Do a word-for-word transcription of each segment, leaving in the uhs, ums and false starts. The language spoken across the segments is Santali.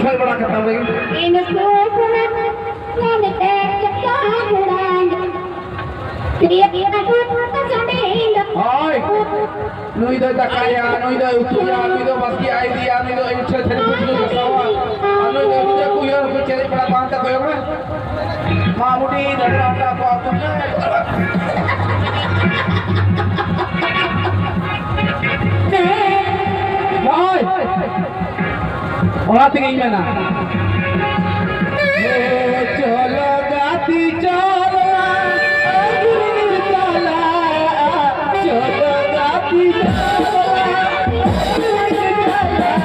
ᱠᱷᱮᱞ ᱵᱟᱲᱟ ᱠᱟᱛᱟ ᱞᱮ᱾ ᱤᱱᱟᱹ ᱠᱚ ᱠᱷᱚᱱᱟᱜ ᱧᱟᱢ ᱛᱮ ᱠᱟᱛᱟ ᱜᱩᱲᱟᱹᱧ᱾ ᱦᱳᱭ᱾ ᱱᱩᱭ ᱫᱚᱭ ᱫᱟᱠᱟᱭᱟ, ᱱᱩᱭ ᱫᱚᱭ ᱩᱛᱩᱭᱟ, ᱱᱩᱭ ᱫᱚ ᱵᱟᱥᱠᱮ ᱟᱭ ᱤᱫᱤᱭᱟ, ᱱᱩᱭ ᱫᱚ ᱤᱧ ᱴᱷᱮᱱ ᱛᱷᱟᱹᱨᱤ ᱵᱟᱹᱴᱤ ᱫᱚᱭ ᱜᱷᱟᱥᱟᱣᱟ, ᱟᱨ ᱱᱩᱭ ᱫᱚ ᱩᱛᱩᱭᱟ, ᱠᱚ ᱤᱭᱟᱹ ᱠᱚ ᱪᱮᱨᱮᱡ ᱵᱟᱲᱟ ᱵᱟᱝ ᱛᱟᱠᱚ ᱢᱟ᱾ ᱢᱟ ᱢᱩᱴᱤ ᱫᱟᱫᱟ ᱟᱴᱟ ᱠᱚ ᱟᱹᱜᱩ ᱢᱮ᱾ ᱱᱚᱜᱼᱚᱭ᱾ ᱚᱱᱟ ᱛᱮᱜᱮᱧ ᱢᱮᱱᱟ, ᱪᱚᱞᱚ ᱜᱟᱛᱮ ᱪᱚᱞᱚ, ᱟᱹᱜᱩᱨ ᱪᱟᱞᱟᱜᱼᱟ, ᱪᱚᱞᱚ ᱜᱟᱛᱮ ᱪᱚᱞᱚ, ᱟᱹᱜᱩᱨ ᱪᱟᱞᱟᱜᱼᱟ᱾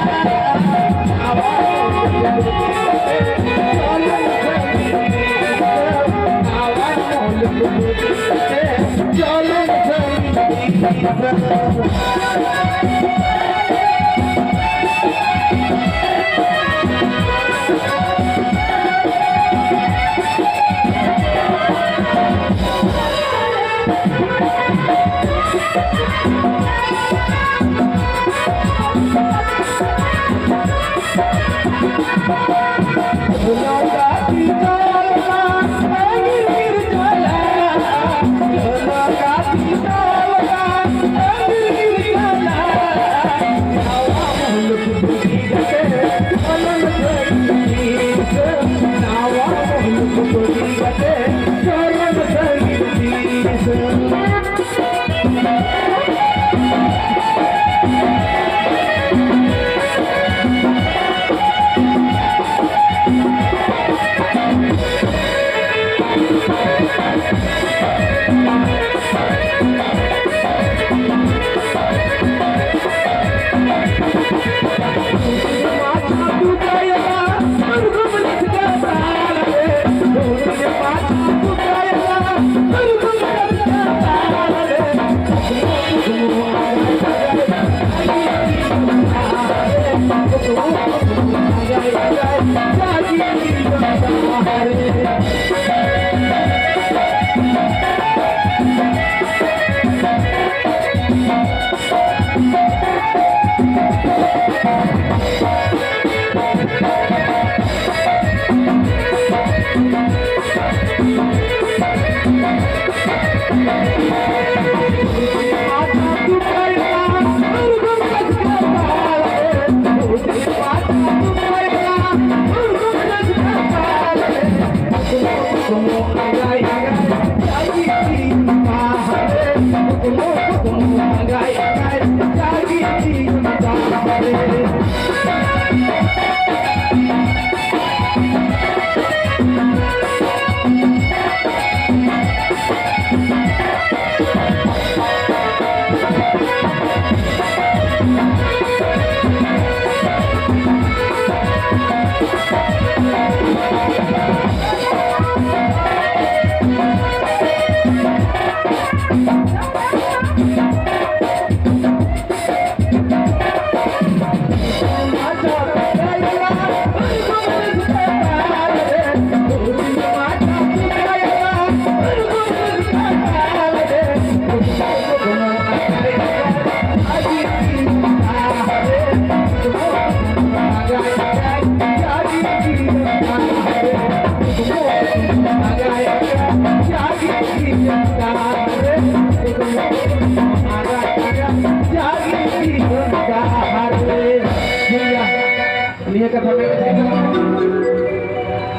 ᱱᱤᱭᱟᱹ ᱠᱟᱛᱷᱟ ᱢᱮᱱ ᱠᱟᱛᱮ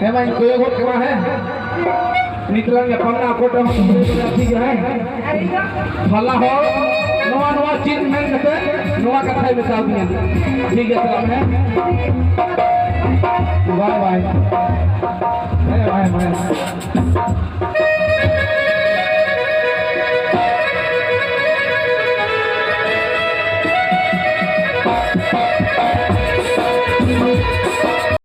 ᱦᱮᱸ ᱢᱟᱧ ᱠᱚᱭᱚᱜ ᱜᱚᱫ ᱠᱟᱢᱟ, ᱦᱮᱸ᱾ ᱱᱤᱛ ᱞᱟᱝ ᱧᱟᱯᱟᱢ ᱱᱟ, ᱚᱠᱚᱭᱴᱟᱜ ᱦᱚᱸ ᱴᱷᱤᱠ ᱜᱮᱭᱟ, ᱦᱮᱸ᱾ ᱵᱷᱟᱞᱟ ᱦᱚᱲ ᱱᱚᱣᱟ, ᱱᱚᱣᱟ ᱪᱮᱫ ᱢᱮᱱ ᱠᱟᱛᱮ ᱱᱚᱣᱟ ᱠᱟᱛᱷᱟᱭ ᱢᱮᱛᱟᱣ ᱫᱤᱧᱟ᱾ ᱴᱷᱤᱠ ᱜᱮᱭᱟ, ᱪᱟᱞᱟᱜ ᱢᱮ, ᱦᱮᱸ᱾ ᱵᱟᱭ ᱵᱟᱭ᱾ ᱦᱮᱸ, ᱵᱟᱭ ᱵᱟᱭ᱾